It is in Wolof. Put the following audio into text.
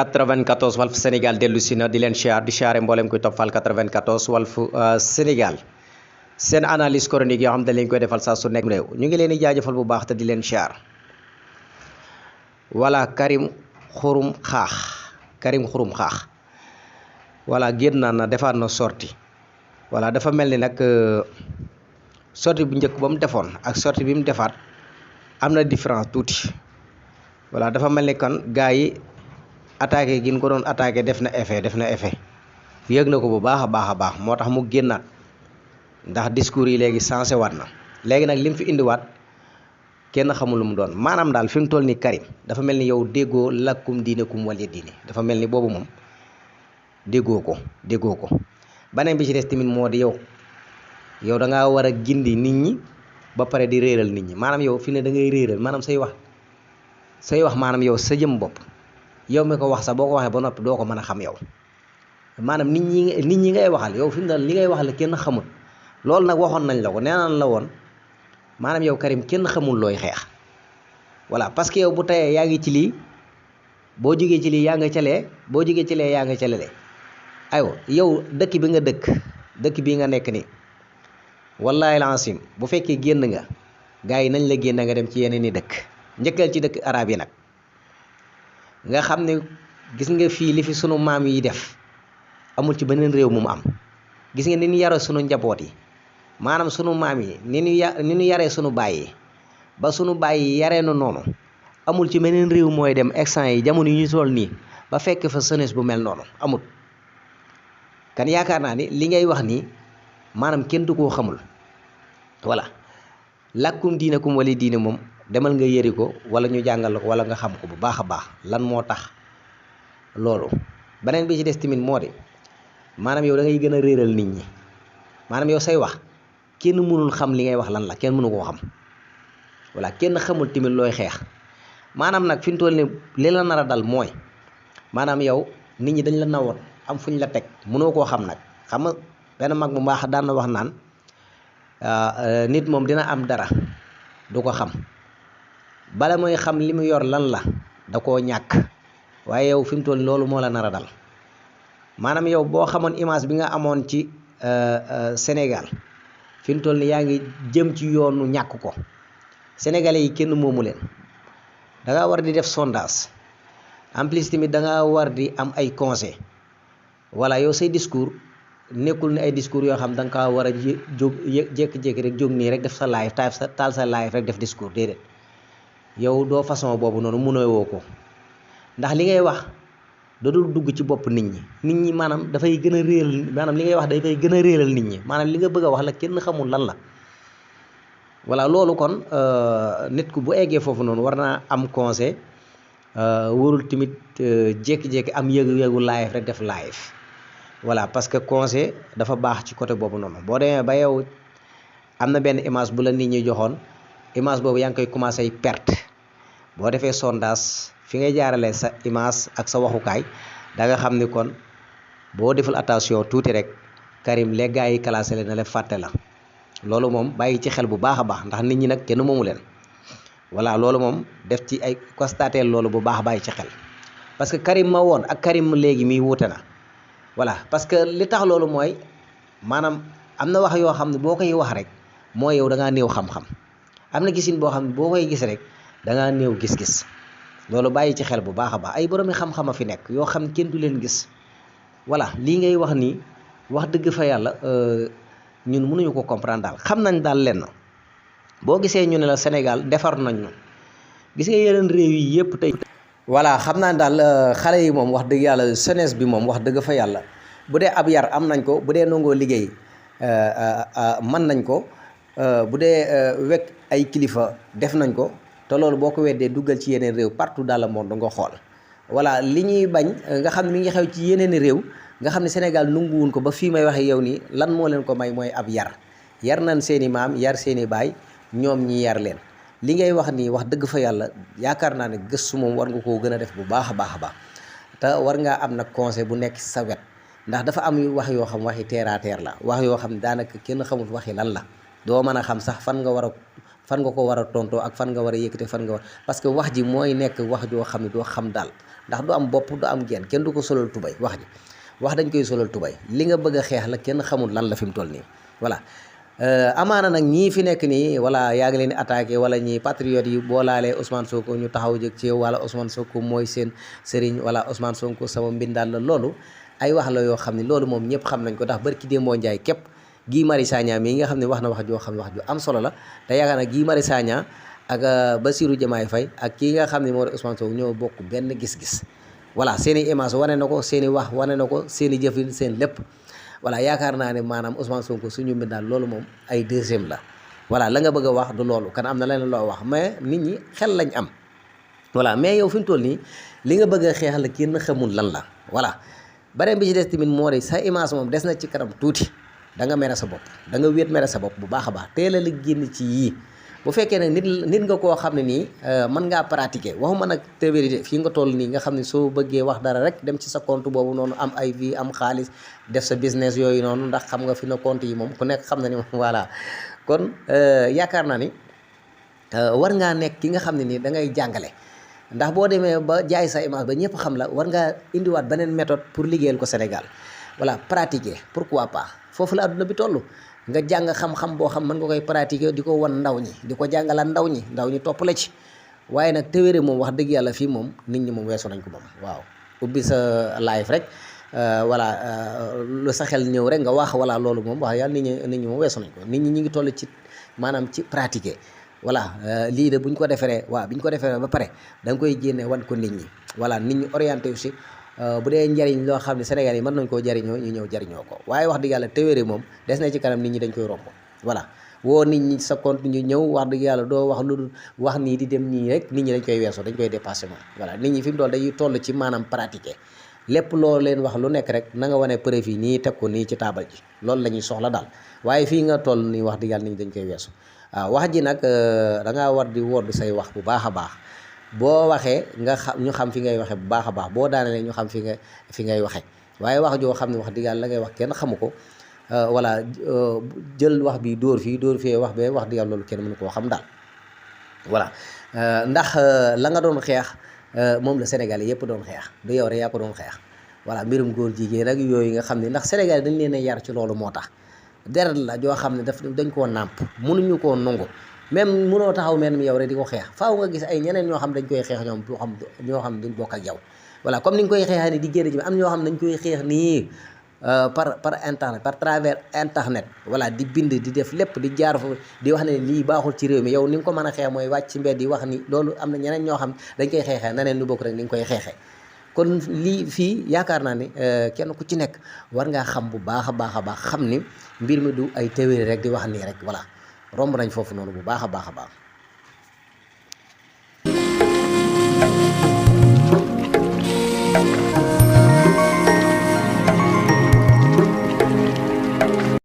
94 Walf Sénégal dellu si na di leen siyaar di siyaare mboolem kuy toppal 94 Walf Sénégal seen analyse chronique yoo xam ne lañ koy defal saa su nekk réew ñu ngi leen di jaajëfal bu baax te di leen siyaar voilà Karim Xurum Xaax voilà génn na defaat na sorti voilà dafa mel ni nag sorti bu njëkk ba mu defoon ak sorti bi mu defaat am na différence tuuti voilà dafa mel ni kon gars yi attaqué gi ñu ko doon attaqué def na effet yëg na ko bu baax a baax moo tax mu génnaat ndax discours yi léegi sensé waat na léegi nag li mu fi indiwaat kenn xamul lu mu doon maanaam daal fi mu toll nii Karim dafa mel ni yow déggoo lakkum diinekum wala diine dafa mel ni boobu moom déggoo ko beneen bi ci des tamit moo di yow da ngaa war a gindi nit ñi ba pare di réeral nit ñi maanaam yow fi ne da ngay réeral maanaam say wax maanaam yow sa jëm bopp yow mi ko wax sax boo ko waxee ba noppi doo ko mën a xam yow maanaam nit ñi ngay waxal yow fi mu ne li ngay waxal kenn xamul loolu nag waxoon nañ la ko nee naan la woon maanaam yow Karim kenn xamul looy xeex voilà parce que yow bu tayee yaa ngi ci lii boo jógee ci lii yaa nga calee boo jógee ci lee yaa nga calele aywa yow dëkk bi nga dëkk bii nga nekk nii wallaahi laasim bu fekkee génn nga gars yi nañ la génn nga dem ci yeneen i dëkk njëkkal ci dëkk arab yi nag nga xam ne gis nga fii li fi sunu maam yi def amul ci beneen réew mu am gis nga ni ñu yare sunu njaboot yi maanaam sunu maam yi ni ñu yaree sunu baay yi ba sunu baay yi yaree nu noonu amul ci beneen réew mooy dem extant yi jamono yi ñu toll nii ba fekk fa jeunesse bu mel noonu amul kan yaakaar naa ni li ngay wax nii maanaam kenn du koo xamul voilà làkkum diinekum wala diine moom demal nga yëri ko wala ñu jàngal la ko wala nga xam ko bu baax a baax lan moo tax loolu beneen bi ci des tamit moo di maanaam yow da ngay gën a réeral nit ñi maanaam yow say wax kenn mënul xam li ngay wax lan la kenn mënu koo xam voilà kenn xamul tamit looy xeex maanaam nag fi mu toll nii li la nar a dal mooy maanaam yow nit ñi dañ la nawoon am fuñ la teg mënoo koo xam nag xam nga benn mag bu baax daan na wax naan nit moom dina am dara du ko xam bala mooy xam li mu yor lan la da koo ñàkk waaye yow fi mu toll loolu moo la nar a dal maanaam yow boo xamoon image bi nga amoon ci Sénégal fi mu toll ni yaa ngi jëm ci yoonu ñàkk ko sénégalais yi kenn moomu leen da nga war di def sondage en plus tamit da nga war di am ay conseil voilà yow say discours nekkul ne ay discours yoo xam da nga kaa war a jóg jékki-jékki rek jóg nii rek def sa live taal sa live rek def discours déedéet yow doo façon boobu noonu mënoo woo ko ndax li ngay wax da dul dugg ci bopp nit ñi maanaam dafay gën a réeral maanaam li ngay wax dafay gën a réeral nit ñi maanaam li nga bëgg a wax la kenn xamul lan la voilà loolu kon nit ku bu eggee foofu noonu war naa am conseil warul tamit jékki-jékki am yëgu live rek def live voilà parce que conseil dafa baax ci côté boobu noonu boo demee ba yow am na benn image bu la nit ñi joxoon image boobu yaa ngi koy commencé perte boo defee sondage fi ngay jaarale sa image ak sa waxukaay da nga xam ni kon boo deful attention tuuti rek Karim les gars yi classé leen na leen fàtte la loolu moom bàyyi ci xel bu baax a baax ndax nit ñi nag kenn moomu leen voilà loolu moom def ci ay constaté loolu bu baax bàyyi ci xel parce que Karim ma woon ak Karim léegi miy wuute na voilà parce que li tax loolu mooy maanaam am na wax yoo xam ne boo koy wax rek mooy yow da ngaa néew xam-xam am na gisin boo xam ne boo koy gis rek da ngaa néew gis-gis loolu bàyyi ci xel bu baax a baax ay boroomi xam-xam a fi nekk yoo xam kenn du leen gis voilà lii ngay wax nii wax dëgg fa yàlla ñun mënuñu ko comprendre daal xam nañ daal lenn boo gisee ñu ne la Sénégal defar nañ ñu gis nga yeneen réew yi yëpp tey. voilà xam naa daal xale yi moom wax dëgg yàlla jeunesse bi moom wax dëgg fa yàlla bu dee ab yar am nañ ko bu dee nangoo liggéey mën nañ ko bu dee wekk ay kilifa def nañ ko. te loolu boo ko weddee duggal ci yeneen réew partout dans le monde nga xool voilà li ñuy bañ nga xam ne mi ngi xew ci yeneen réew nga xam ne Sénégal nanguwuñ ko ba fii may waxee yow nii lan moo leen ko may mooy ab yar nañ seeni maam yar seeni baay ñoom ñi yar leen li ngay wax nii wax dëgg fa yàlla yaakaar naa ne gëstu moom war nga koo gën a def bu baax a baax te war ngaa am nag conseil bu nekk sa wet ndax dafa am wax yoo xam waxi terre à terre la wax yoo xam ne daanaka kenn xamul waxi lan la doo mën a xam sax fan nga war a fan nga ko war a tontoo ak fan nga war a yëkkate fan nga war parce que wax ji mooy nekk wax joo xam ne doo xam daal ndax du am bopp du am genn kenn du ko solal tubay wax ji wax dañ koy solal tubay li nga bëgg a xeex la kenn xamul lan la fi mu toll nii voilà amaana nag ñii fi nekk nii wala yaa ngi leen di attaqué wala ñii patriotes yi boo laalee Ousmane Sonko ñu taxaw jëg ci wala Ousmane Sonko mooy seen sëriñ wala Ousmane Sonko sama mbindaan la loolu ay wax la yoo xam ne loolu moom ñëpp xam nañ ko ndax barki démboo Njaay képp Guy Marius Sagna mii nga xam ne wax na wax joo xam ne wax ju am solo la te yaakaar naa Guy Marius Sagna ak Bassirou Diomaye Faye ak kii nga xam ne moo di Ousmane Sonko ñoo bokk benn gis-gis voilà seen i image wane na ko seen i wax wane na ko seen i jëfin seen lépp voilà yaakaar naa ne maanaam Ousmane Sonko suñu mbir daal loolu moom ay deuxième la voilà la nga bëgg a wax du loolu kan am na leneen loo wax mais nit ñi xel lañ am voilà mais yow fi mu toll nii li nga bëgg a xeex la kenn xamul lan la voilà beneen bi ci des tamit moo di sa image moom des na ci kanam tuuti da nga mere sa bopp da nga wéet mere sa bopp bu baax a baax teel a la génn ci yii bu fekkee nag nit nga koo xam ne nii mën ngaa pratiquer waxuma nag te vérité fii nga toll nii nga xam ne soo bëggee wax dara rek dem ci sa compte boobu noonu am ay vie am xaalis def sa business yooyu noonu ndax xam nga fi na compte yi moom ku nekk xam na ni moom voilà kon yaakaar naa ni war ngaa nekk ki nga xam ne nii da ngay jàngale ndax boo demee ba jaay sa image ba ñëpp xam la war ngaa indiwaat beneen méthode pour liggéeyal ko Sénégal voilà pratiquer pourquoi pas foofu la adduna bi toll nga jàng xam-xam boo xam mën nga koy pratiquer di ko wan ndaw ñi di ko jàngalaat ndaw ñi topp la ci waaye nag téwére moom wax dëgg yàlla fii moom nit ñi moom weesu nañ ko moom waaw ubbi sa live rek voilà lu sa xel ñëw rek nga wax voilà loolu moom wax yàlla nit ñi moom weesu nañ ko nit ñi ñu ngi toll ci maanaam ci pratiquer voilà lii de bu ñu ko deferee waaw bi ñu ko deferee ba pare da nga koy génne wan ko nit ñi voilà nit ñi orienté aussi bu dee njariñ loo xam ne Sénégal yi mën nañ koo jariñoo ñu ñëw jariñoo ko waaye wax dëgg yàlla téwére moom des na ci kanam nit ñi dañ koy romb voilà woo nit ñi sa compte ñu ñëw wax dëgg yàlla doo wax lu wax nii di dem nii rek nit ñi dañ koy weesoo dañ koy dépassé moom voilà nit ñi fi mu dool dañuy toll ci maanaam pratiquer lépp loo leen wax lu nekk rek na nga wane preuve yi nii teg ko nii ci taabal ji loolu la ñuy soxla daal waaye fii nga toll nii wax dëgg yàlla nit ñi dañ koy weesu waaw wax ji nag da ngaa war di wodd say wax bu baax a baax boo waxee nga xam ñu xam fi ngay waxee bu baax a baax boo daanelee ñu xam fi ngay waxee waaye wax joo xam ne wax dëgg yàlla la ngay wax kenn xamu ko voilà jël wax bi dóor fii wax bee wax dëgg yàlla loolu kenn mënu koo xam daal voilà ndax la nga doon xeex moom la Sénégal yëpp doon xeex du yow rek yaa ko doon xeex voilà mbirum góor jigéen ak yooyu nga xam ne ndax Sénégal dañ leen a yar ci loolu moo tax deret la joo xam ne dañ koo nàmp mënuñu koo nangu même mënoo taxaw mel yow rek di ko xeex faaw nga gis ay ñeneen ñoo xam dañ koy xeex ñoo xam duñ bokk ak yow voilà comme ni nga koy xeexee ni di génn ci am ñoo xam dañ koy xeex nii par internet par travers internet voilà di bind di def lépp di jaar fa di wax ne lii baaxul ci réew mi yow ni nga ko mën a xeex mooy wàcc ci mbedd di wax ni loolu am na ñeneen ñoo xam dañ koy xeexee naneen lu bokk rek ni nga koy xeexee kon lii fii yaakaar naa ne kenn ku ci nekk war ngaa xam bu baax a baax xam ni mbir mi du ay téwéri rek di wax nii rek voilà romb nañ foofu noonu bu baax a baax